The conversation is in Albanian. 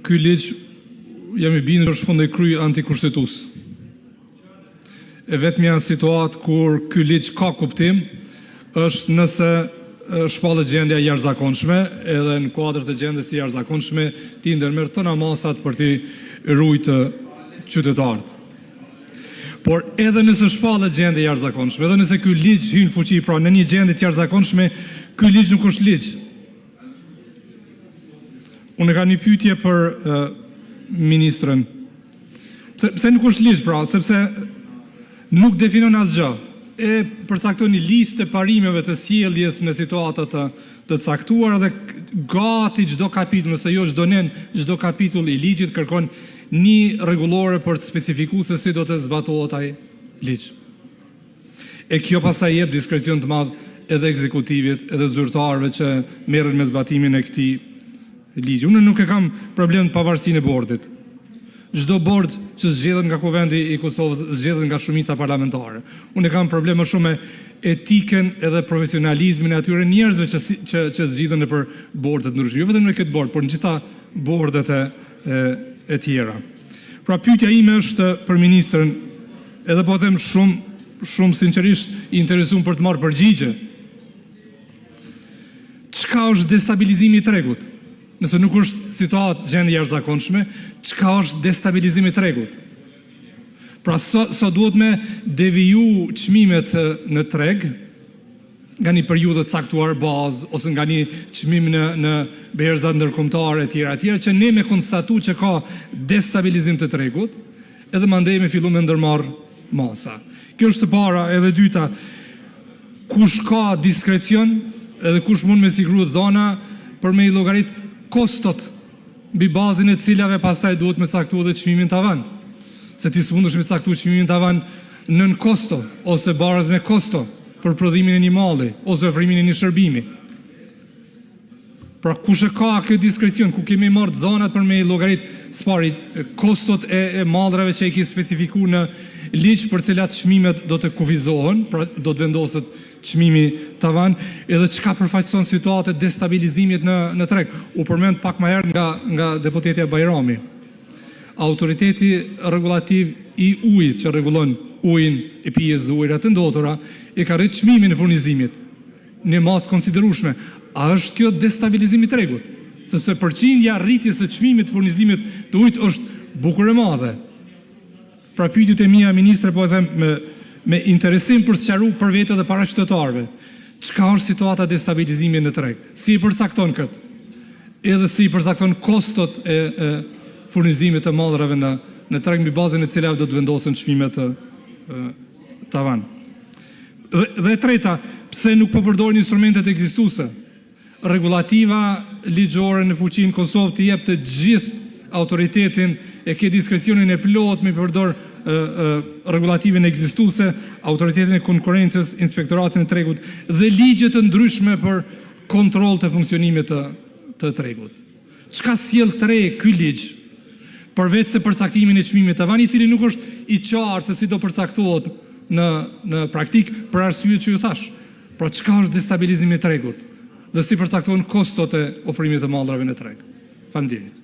Ky ligj, jam i bindur, është fund e krye antikushtetues. E vetmja situatë kur ky ligj ka kuptim është nëse shpallet gjendja e jashtëzakonshme, edhe në kuadër të gjendjes së jashtëzakonshme ti ndërmerr të tëra masat për t'i ruajtur qytetarët. Por, edhe nëse shpallet gjendje e jashtëzakonshme, edhe nëse ky ligj hyn në fuqi, pra në një gjendje të jashtëzakonshme, ky ligj nuk është ligj. Unë e kam një pyetje për ministren. Pse nuk është ligj, pra? Sepse nuk definon asgjë. E përcakton një listë të parimeve të sjelljes në situata të caktuara dhe gati çdo kapitull, nëse jo çdo nen, çdo kapitull i ligjit kërkon një rregullore për të specifikuar se si do të zbatohet ai ligj. E kjo pastaj i jep diskrecion të madh edhe ekzekutivit, edhe zyrtarëve që merren me zbatimin e këtij ligji. Unë nuk e kam problem pavarësinë e bordit. Çdo bord që zgjidhet nga Kuvendi i Kosovës zgjidhet nga shumica parlamentare. Unë e kam problem më shumë me etikën edhe profesionalizmin e atyre njerëzve që që që zgjidhen nëpër borde të ndryshme. Jo vetëm në këtë bord, por në të gjitha bordet e e tjera. Pra, pyetja ime është për ministren, edhe po e them shumë shumë sinqerisht i interesuar për të marrë përgjigje. Çka është destabilizimi i tregut? Nëse nuk është situatë gjendje e jashtëzakonshme, çka është destabilizimi i tregut? Pra, sa, sa duhet me deviju çmimet në treg, nga një periudhë të caktuar bazë ose nga një çmim në në berzat ndërkombëtare etj etj që ne me konstatu që ka destabilizim të tregut, edhe mandej me fillu me ndërmarr masa. Kjo është e para, edhe e dyta, kush ka diskrecion edhe kush mund me siguru të dhëna për me i llogarit kostot mbi bazën e cilave pastaj duhet me caktu edhe çmimin tavan. Se ti s'mundesh me caktu çmimin tavan nën kosto ose baraz me kosto për prodhimin e një malli ose ofrimin e një shërbimi. Pra kush e ka këtë diskrecion, ku kemi marrë të dhënat për me i llogarit së pari kostot e, e mallrave që i ke specifiku në ligj për cilat çmimet do të kufizohen, pra do të vendoset çmimi tavan, edhe çka përfaqëson situatë e destabilizimit në në treg. U përmend pak më herët nga nga deputetja Bajrami. Autoriteti rregullativ i ujit që rregullon ujin e pijes dhe ujërat e ndotura, e ka rritë çmimin e furnizimit në masë konsiderueshme. A është kjo destabilizim i tregut? Sepse përqindja rritjes së çmimit të furnizimit të ujit është bukur e madhe. Pra pyetjet e mia, ministre, po e them me me interesim për të sqaruar për vete dhe para qytetarëve. Çka është situata e destabilizimit në treg? Si i përcakton këtë? Edhe si i përcakton kostot e, e furnizimit të mallrave në në treg mbi bazën e cilave do të vendosen çmimet e, tavan. Dhe, dhe e treta, pse nuk po përdorin instrumentet ekzistuese? Rregullativa ligjore në fuqi në Kosovë të jep të gjithë autoritetin e ke diskrecionin e plotë me përdor rregullativën ekzistuese, autoritetin e konkurrencës, inspektoratin e tregut dhe ligje të ndryshme për kontroll të funksionimit të të tregut. Çka sjell të re ky ligj? Përveç se përcaktimin e çmimit tavan, i cili nuk është i qartë se si do përcaktohet në në praktik për arsye që ju thash. Pra çka është destabilizimi i tregut dhe si përcaktohen kostot e ofrimit të mallrave në treg? Faleminderit.